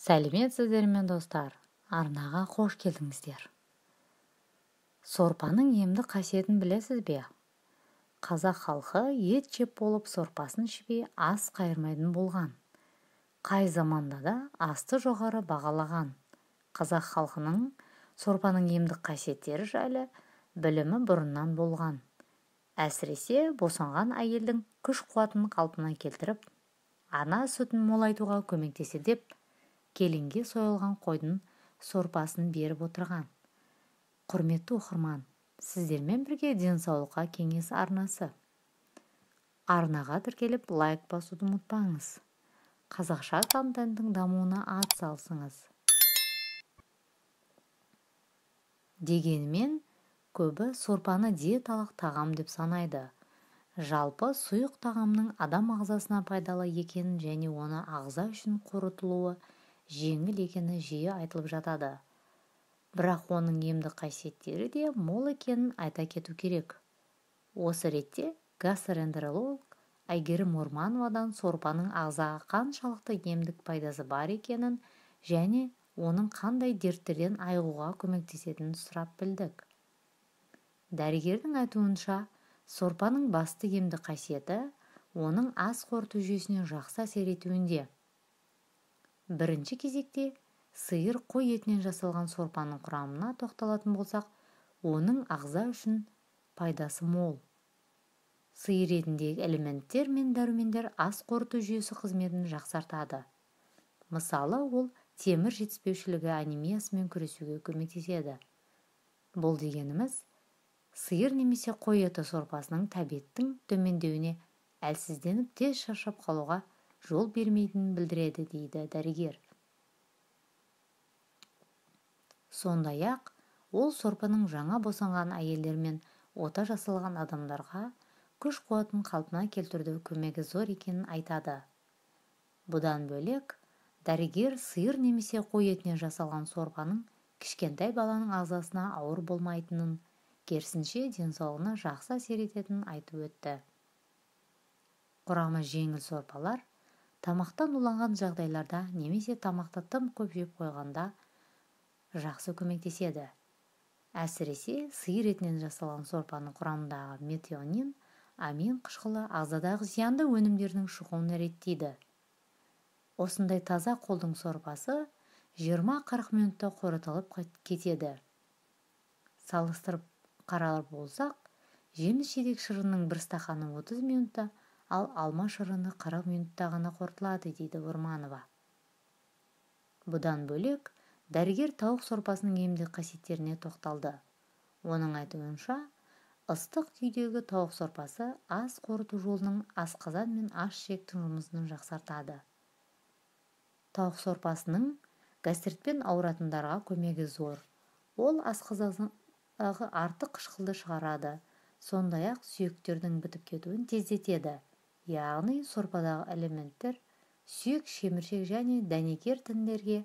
Сәлеметсіздер ме, достар? Арнаға қош келдіңіздер. Сорпаның емдік қасиетін білесіз бе? Қазақ халқы ет жеп болып сорпасын ішпей ас қайырмайтын болған. Қай заманда да асты жоғары бағалаған. Қазақ халқының сорпаның емдік қасиеттері жайлы білімі бұрыннан болған. Әсіресе босанған әйелдің күш-қуатын қалпына келтіріп, ана сүтін молайтуға көмектесе деп келінге сойылған қойдың сорпасын беріп отырған. Құрметті оқырман, сіздермен бірге денсаулыққа кеңес арнасы. Арнаға тіркеліп лайк басуды ұмытпаңыз. Қазақша контенттің дамуына ат салсыңыз. Дегенмен, көбі сорпаны диеталық тағам деп санайды. Жалпы сұйық тағамның адам ағзасына пайдалы екенін және оны ағза үшін қорытылуы жеңіл екені жиі айтылып жатады. Бірақ оның емдік қасиеттері де мол екенін айта кету керек. Осы ретте гастроэнтеролог Әйгерім Ормановадан сорпаның ағзаға қаншалықты емдік пайдасы бар екенін және оның қандай дерттерден айығуға көмектесетінін сұрап білдік. Дәрігердің айтуынша, сорпаның басты емдік қасиеті оның ас қорыту жүйесіне жақсы әсер етуінде. Бірінші кезекте сиыр қой етінен жасалған сорпаның құрамына тоқталатын болсақ, оның ағза үшін пайдасы мол. Сиыр етіндегі элементтер мен дәрумендер ас қорыту жүйесі қызметін жақсартады. Мысалы, ол темір жетіспеушілігі анемиясымен күресуге көмектеседі. Бұл дегеніміз, сиыр немесе қой еті сорпасының тәбеттің төмендеуіне, әлсізденіп тез шаршап қалуға жол бермейтінін білдіреді, дейді дәрігер. Сондай-ақ, ол сорпаның жаңа босанған әйелдер мен ота жасалған адамдарға күш-қуатын қалпына келтіруде көмегі зор екенін айтады. Бұдан бөлек, дәрігер сиыр немесе қой етінен жасалған сорпаның кішкентай баланың ағзасына ауыр болмайтынын, керісінше денсаулығына жақсы әсер ететінін айтып өтті. Құрамы жеңіл сорпалар тамақтан уланған жағдайларда немесе тамақты тым көп жеп қойғанда жақсы көмектеседі. Әсіресе сиыр етінен жасалған сорпаның құрамындағы метионин, амин қышқылы ағзадағы зиянды өнімдердің шығуын реттейді. Осындай таза қолдың сорпасы 20-40 минутта қорытылып кетеді. Салыстырып қарар болсақ, жеміс-жидек шырынның бір стақаны 30 минутта, ал алма шырыны 40 минутта ғана қорытылады, дейді Орманова. Бұдан бөлек, дәрігер тауық сорпасының емдік қасиеттеріне тоқталды. Оның айтуынша, ыстық күйдегі тауық сорпасы ас қорыту жолының асқазан мен аш ішектің жұмысын жақсартады. Тауық сорпасының гастритпен ауыратындарға көмегі зор. Ол асқазандағы артық қышқылды шығарады, сондай-ақ сүйектердің бітіп кетуін тездетеді. Яғни сорпадағы элементтер сүйек, шеміршек және дәнекер тіндерге,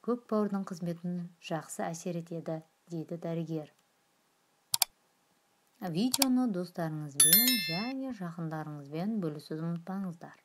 көк бауырдың қызметін жақсы әсер етеді, дейді дәрігер. Видеоны достарыңызбен және жақындарыңызбен бөлісуді ұмытпаңыздар.